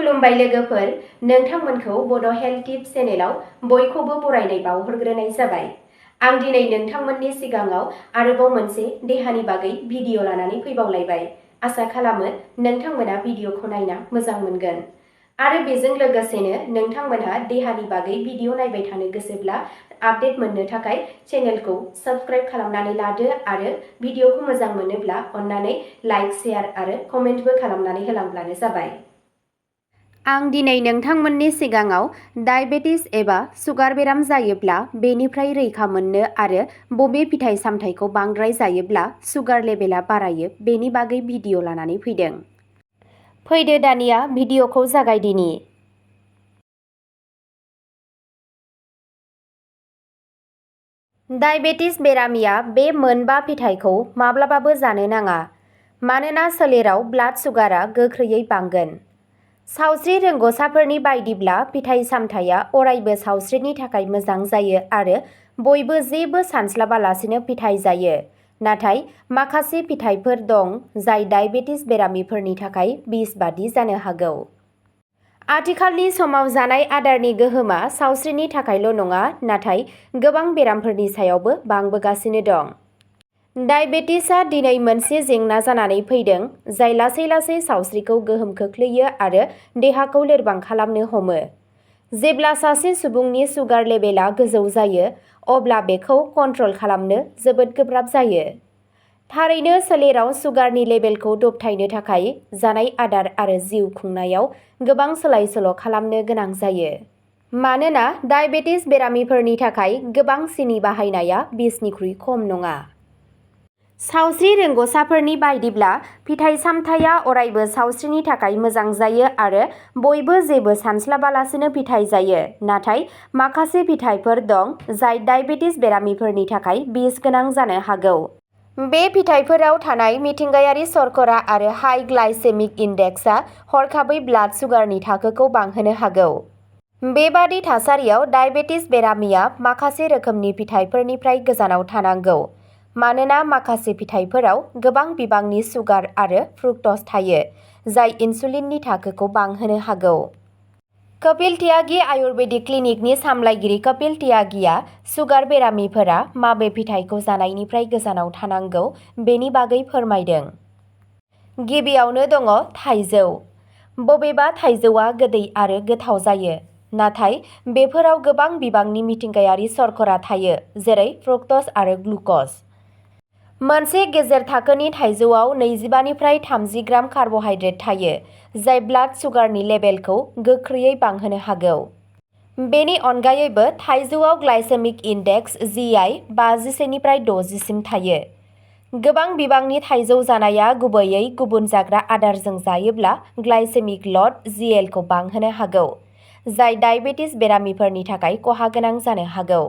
खुलुमबाय लोगोफोर, नोंथांमोनखौ बड' हेल्थ टिप्स चेनेलाव बयखौबो बरायनाय बावहरग्रोनाय जाबाय। आं दिनै नोंथांमोननि सिगाङाव आरोबाव मोनसे देहानि बागै भिडिअ लानानै फैबावलायबाय। आसा खालामो नोंथांमोना भिडिअखौ नायना मोजां मोनगोन। आरो बेजों लोगोसेनो नोंथांमोनहा देहानि बागै भिडिअ नायबाय थानो गोसोब्ला आपडेट मोननो थाखाय चेनेलखौ साबस्क्राइब खालामनानै लादो आरो भिडिअखौ मोजां मोनोब्ला अन्नानै लाइक, शेयार आरो कमेन्टबो खालामनानै होलांब्लानो जाबाय। आं दिनै नोंथांमोननि सिगाङाव डायबेटिस एबा सुगार बेराम जायोब्ला बेनिफ्राय रैखा मोननो आरो बबे फिथाइ सामथाइखौ बांद्राय जायोब्ला सुगार लेभेला बारायो बेनि बागै भिडिअ लानानै फैदों। फैदो दानिया भिडिअखौ जागायदिनि। डायबेटिस बेरामिया बे मोनबा फिथाइखौ माब्लाबाबो जानो नाङा, मानोना सोलेराव ब्लाड सुगारा गोख्रैयै बांगोन। सावस्रि रोंग'साफोरनि बायदिब्ला फिथाइ सामथाइया अरायबो सावस्रिनि थाखाय मोजां जायो आरो बयबो जेबो सानस्लाबालासिनो फिथाइ जायो। नाथाय माखासे फिथाइफोर दं जाय डायबेटिस बेरामिफोरनि थाखाय बिस बादि जानो हागौ। आथिखालनि समाव जानाय आदारनि गोहोमा सावस्रिनि थाखायल' नङा, नाथाय गोबां बेरामफोरनि सायावबो बांबोगासिनो दं। डायबेटिसआ दिनै मोनसे जेंना जानानै फैदों जाय लासै लासै सावस्रिखौ गोहोम खोख्लैयो आरो देहाखौ लोरबां खालामनो हमो। जेब्ला सासे सुबुंनि सुगार लेभेला गोजौ जायो, अब्ला बेखौ कन्ट्रल खालामनो जोबोद गोब्राब जायो। थारैनो सोलेराव सुगारनि लेभेलखौ दबथायनो थाखाय जानाय आदार आरो जिउ खुंनायाव गोबां सोलाय-सोल' खालामनो गोनां जायो। मानोना डायबेटिस बेरामिफोरनि थाखाय गोबां सिनि बाहायनाया बिसनिख्रुइ खम नङा। सावस्रि रोंग'साफोरनि बायदिब्ला फिथाइ सामथाइया अरायबो सावस्रिनि थाखाय मोजां जायो आरो बयबो जेबो सानस्लाबालासिनो फिथाइ जायो। नाथाय माखासे फिथाइफोर दं जाय डायबेटिस बेरामिफोरनि थाखाय बिस गोनां जानो हागौ। बे फिथाइफोराव थानाय मिथिंगायारि शर्करा आरो हाइ ग्लाइसेमिक इन्डेक्सआ हरखाबै ब्लाड सुगारनि थाखोखौ बांहोनो हागौ। बेबादि थासारियाव डायबेटिस बेरामिया माखासे रोखोमनि फिथाइफोरनिफ्राय गोजानाव थानांगौ, मानोना माखासे फिथाइफोराव गोबां बिबांनि सुगार आरो फ्रुक्ट'ज थायो, जाय इनसुलिननि थाखोखौ बांहोनो हागौ। कपिल त्यागी आयुर्वेदिक क्लिनिकनि सामलायगिरि कपिल त्यागीआ सुगार बेरामिफोरा माबे फिथाइखौ जानायनिफ्राय गोजानाव थानांगौ बेनि बागै फोरमायदों। गिबियावनो दङ थाइजौ। बबेबा थाइजौआ गोदै आरो गोथाव जायो, नाथाय बेफोराव गोबां बिबांनि मिथिंगायारि शर्करा थायो, जेरै फ्रुक्ट'ज आरो ग्लुक'ज। मोनसे गेजेर थाखोनि थाइजौआव 25 निफ्राय 30 ग्राम कार्बहाइड्रेट थायो, जाय ब्लाड सुगारनि लेभेलखौ गोख्रैयै बांहोनो हागौ। बेनि अनगायैबो थाइजौआव ग्लाइसेमिक इन्डेक्स (GI) 51 निफ्राय 60 सिम थायो। गोबां बिबांनि थाइजौ जानाया गुबैयै गुबुन जाग्रा आदारजों जायोब्ला ग्लाइसेमिक ल'ड (GL) खौ बांहोनो हागौ, जाय डायबेटिस बेरामिफोरनि थाखाय खहा गोनां जानो हागौ।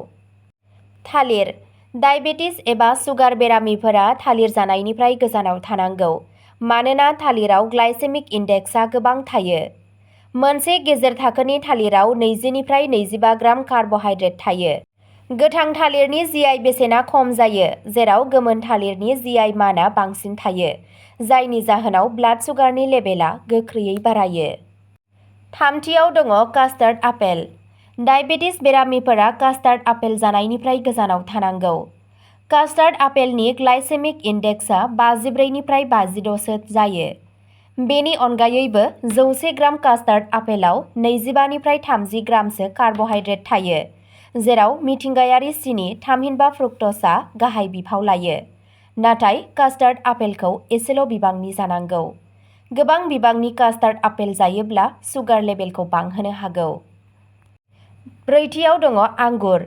थालिर। डायबेटिस एबा सुगार बेरामिफोरा थालिर जानायनिफ्राय गोजानाव थानांगौ, मानोना थालिराव ग्लाइसेमिक इन्डेक्सआ गोबां थायो। मोनसे गेजेर थाखोनि थालिराव 20 निफ्राय 25 ग्राम कार्बहाइड्रेट थायो। गोथां थालिरनि GI बेसेना खम जायो, जेराव गोमोन थालिरनि GI मानआ बांसिन थायो, जायनि जाहोनाव ब्लाड सुगारनि लेभेला गोख्रैयै बारायो। थामथियाव दङ कास्टार्ड आपेल। डायबेटिस बेरामिफोरा कास्टार्ड आपेल जानायनिफ्राय गोजानाव थानांगौ। कास्टार्ड आपेलनि ग्लाइसेमिक इन्डेक्सआ 54 निफ्राय 56 सो जायो। बेनि अनगायैबो 100 ग्राम कास्टार्ड आपेलाव 25 निफ्राय 30 ग्रामसो कार्बहाइड्रेट थायो, जेराव मिथिंगायारि सिनि थामहिनबा फ्रुक्ट'जआ गाहाय बिफाव लायो। नाथाय कास्टार्ड आपेलखौ एसेल' बिबांनि जानांगौ। गोबां बिबांनि कास्टार्ड आपेल जायोब्ला सुगार लेभेलखौ बांहोनो हागौ। ब्रैथियाव दङ आंगुर।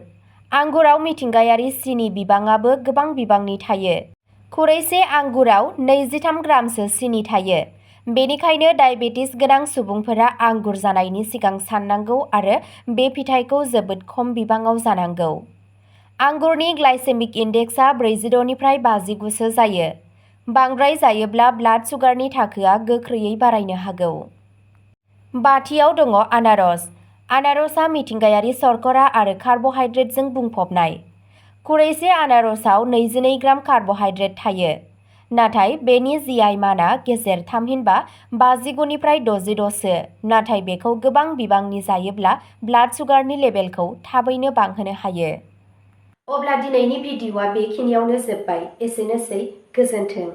आंगुराव मिथिंगायारि सिनि बिबाङाबो गोबां बिबांनि थायो। खुरैसे आंगुराव 23 ग्रामसो सिनि थायो। बेनिखायनो डायबेटिस गोनां सुबुंफोरा आंगुर जानायनि सिगां साननांगौ आरो बे फिथाइखौ जोबोद खम बिबाङाव जानांगौ। आंगुरनि ग्लाइसेमिक इन्डेक्सआ 46 निफ्राय 59 सो जायो। बांद्राय जायोब्ला ब्लाड सुगारनि थाखोआ गोख्रैयै बारायनो हागौ। बाथियाव दङ आनारस। आनारसआ मिथिंगायारि शर्करा आरो कार्बहाइड्रेटजों बुंफबनाय। खुरैसे आनारसआव 22 ग्राम कार्बहाइड्रेट थायो। नाथाय बेनि जिआइ मानआ गेजेर थामहिनबा 55निफ्राय 66सो। नाथाय बेखौ गोबां बिबांनि जायोब्ला ब्लाड सुगारनि लेभेलखौ थाबैनो बांहोनो हायो। अब्ला दिनैनि भिडिअ'आ बेखिनियावनो जोब्बाय। एसेनोसै, गोजोन्थों।